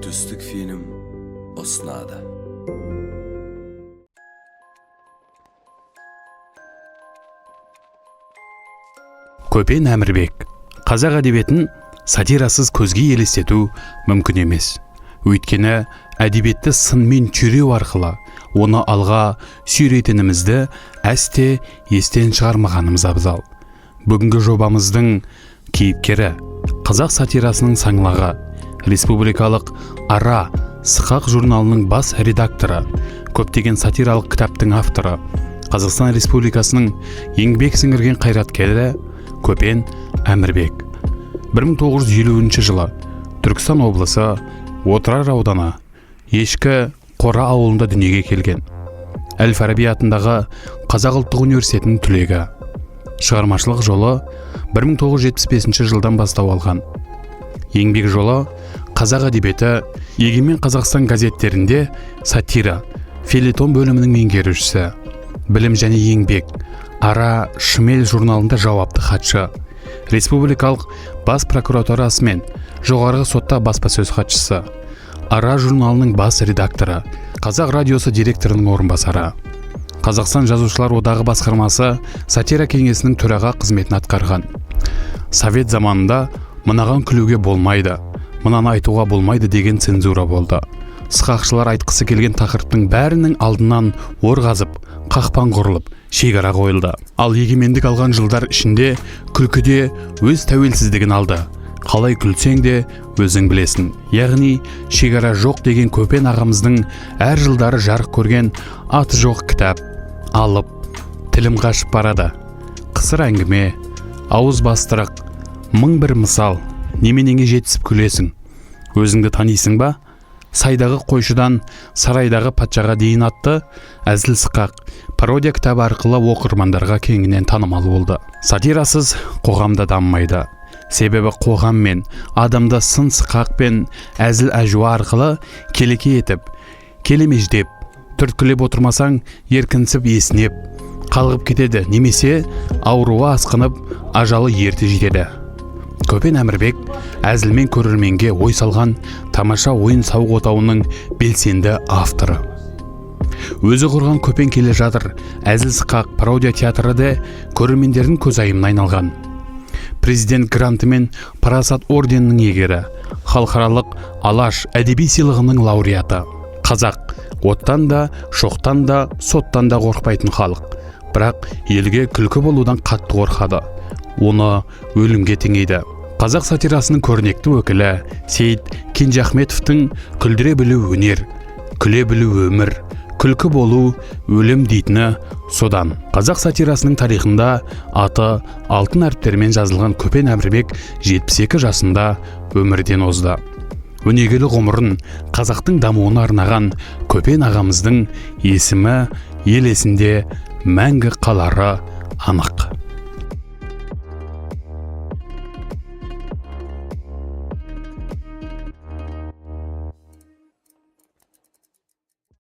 Түстік фильм ұсынады. Көпен Әмірбек. Қазақ әдебиетін сатирасыз көзге елестету мүмкін емес. Өйткені әдебиетті сынмен түйреу арқылы оны алға сүйрейтінімізді әсте естен шығармағанымыз абзал. Бүгінгі жобамыздың кейіпкері қазақ сатирасының саңлағы, республикалық «Ара» сықақ журналының бас редакторы, көптеген сатиралық кітаптың авторы, Қазақстан Республикасының еңбек сіңірген қайраткері Көпен Әмірбек. 1950 жылы Түркістан облысы Отырар ауданы Ешкі Қора ауылында дүниеге келген. Әл Фараби атындағы Қазақ ұлттық университетінің түлегі. Шығармашылық жолы 1975 жылдан бастау алған. Еңбек жолы Қазақ әдебиеті, Егемен Қазақстан газеттерінде сатира, фельетон бөлімінің меңгерушісі, Білім және еңбек, Ара, Шмель журналында жауапты хатшы, республикалық бас прокуратурасы мен жоғарғы сотта баспасөз хатшысы, Ара журналының бас редакторы, Қазақ радиосы директорының орынбасары, Қазақстан Жазушылар одағы басқармасы сатира кеңесінің төраға қызметін атқарған. Совет заманында мынаған күлуге болмайды, мынаны айтуға болмайды деген цензура болды. Сықақшылар айтқысы келген тақырыптың бәрінің алдынан ор қазып, қақпан құрылып, шекара қойылды. Ал егемендік алған жылдар ішінде күлкі де өз тәуелсіздігін алды. Қалай күлсең де өзің білесің, яғни шекара жоқ деген Көпен ағамыздың әр жылдары жарық көрген аты жоқ кітап, Алып, Тілім қашып барады, Қысыр әңгіме, Ауыз бастырық, Мың бір мысал, Неменеңе жетісіп күлесің, Өзіңді танисың ба, Сайдағы қойшыдан сарайдағы патшаға дейін атты әзіл сықақ, пародия кітабы арқылы оқырмандарға кеңінен танымал болды. Сатирасыз қоғам да дамымайды. Себебі қоғам мен адамды сын сықақ пен әзіл әжуа арқылы келеке етіп, келемеждеп, түрткілеп отырмасаң, еркінсіп, есінеп, қалғып кетеді немесе ауруы асқынып, ажалы ерте жетеді. Көпен Әмірбек әзілмен көрерменге ой салған тамаша ойын сауық отауының белсенді авторы. Өзі құрған «Көпен келе жатыр» әзіл сықақ пародия театры да көрермендердің көзайымына айналған. Президент гранты мен Парасат орденінің иегері, халықаралық Алаш әдеби сыйлығының лауреаты. Қазақ оттан да, шоқтан да, соттан да қорықпайтын халық, бірақ елге күлкі болудан қатты қорқады, оны өлімге теңейді. Қазақ сатирасының көрнекті өкілі Сейіт Кенжеахметовтің «Күлдіре білу өнер, күле білу өмір, күлкі болу өлім» дейтіні содан. Қазақ сатирасының тарихында аты алтын әріптермен жазылған Көпен Әмірбек 72 жасында өмірден озды. Өнегелі ғұмырын қазақтың дамуына арнаған Көпен ағамыздың есімі ел есінде мәңгі қалары анық.